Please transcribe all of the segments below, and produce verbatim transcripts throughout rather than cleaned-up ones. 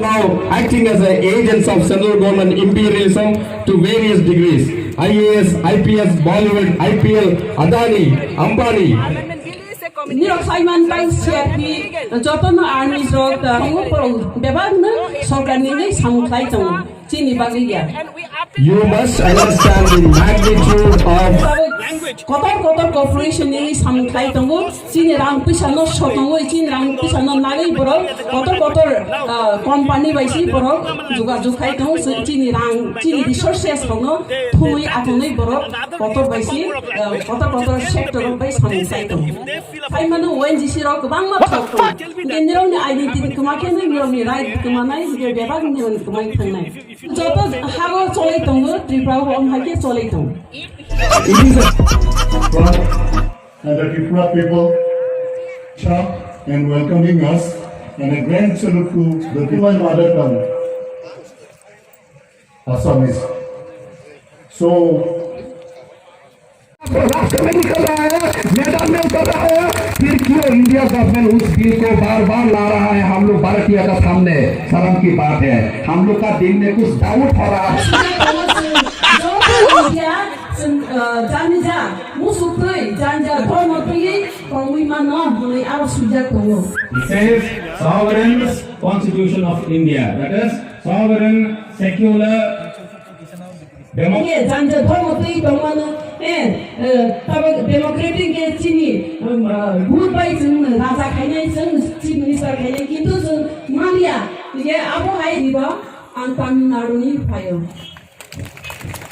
Now acting as a agents of central government imperialism to various degrees. I A S, I P S, Bollywood, I P L, Adani, Ambani. Nirok saiman tang C R P jotono army rok tongo, borok bebakno sorkarni samung khlai tongo, chini bagwi ya. You must understand the magnitude of Kotor kotor corporation ni samung khlai tongo, chini rang pisa no sotongwi, chini rang pisa no nagwi borok kotor kotor, ah, company bai si borok jogajog khai tongo, chini rang, chini resources rokno thumwi athangwi borok kotor bai si, ah, kotor kotor sector rok bai samung khlai tongo. Phaimano O N G C rok kwbangma thok tongo. Hwnkhe nirokni identity kwma khe nirokni right kwmanai, hwnkhe bebak nirokni kwmai thangnai. Joto hago cholai tongo, Tripura o omhaike cholai tongo. It is a and the Tripura people shop and welcoming us, and a grand salute to the people, my mother tongue, Assamese. So, रास्ते में निकल रहा है, मैदान में उतर रहा है, फिर क्यों इंडिया गवर्नमेंट उस बिल को बार बार ला रहा है हम लोग भारतीय का सामने? शर्म की बात है, हम लोग का दिल में कुछ डाउट हो रहा है। Joto India, chwng, uh, jani ja, musuk twi, jani ja, dhormo twi, tongwi mano, hwnwi aro swijak tongo. It says sovereign constitution of India, that is sovereign secular Demo- Ye, janja dhormo twi tongmano, eh, eh, tabok democratic ke chini, um, uh, vote bai chwng raja khainai, chwng chief minister khainai, kintu chwng manya, ye abo hai riba ang Tamil Nadu ni phaio.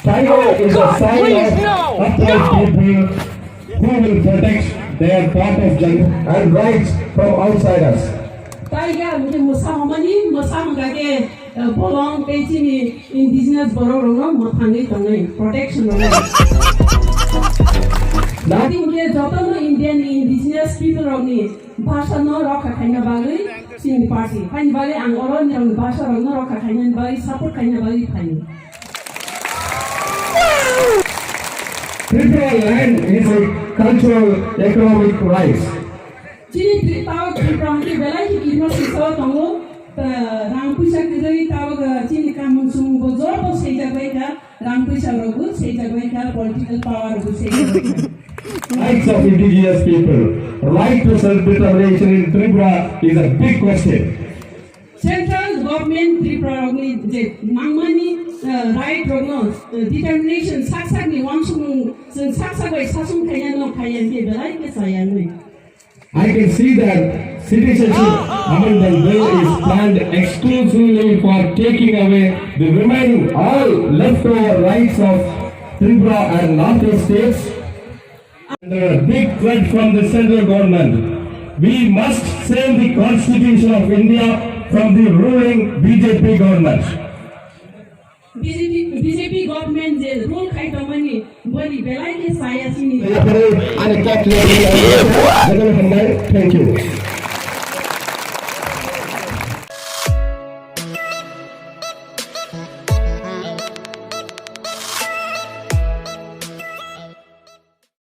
Tiger is a sign of upright people who will protect their part of land and rights from outsiders. Tiger, mungkin musa homani, musa mungkin ke, eh, bolong tei chini indigenous borok rokno mwthangwi tongnai, protection rwnai. Tini hwnkhe jotono India ni indigenous people rokni bhasha no rokha khaina bagwi chini party. Haini bagwi ang oro nirokni bhasha rokno rokha khaina bagwi support khaina bagwi phaio. Tripura land is a cultural economic rights. Chini Tri-, tao Tripura hwnkhe belai khe kirima swisao tongo, ta-, rang puisa kwrwi tao, ah, chini kamung sumung bo joto swijak bai kha, rang puisa rok bo swijak bai kha, political power bo swijak bai kha. Rights of indigenous people, right to self-determination in Tripura is a big question. Central government Tripura rokni je nangmani, ah, right rokno, ah, determination sak sakni wansukmung chwng sak sak bai sasung khaina no khaiya hwnkhe belai khe chaya wngnai. I can see that citizenship amendment bill is planned exclusively for taking away the remaining all leftover rights of Tripura and Northeast states. Under a big threat from the central government, we must save the Constitution of India from the ruling B J P government. B J P, B J P government je rule khai tongmani, boni belai khe saya sini. Ani kat le, thank you.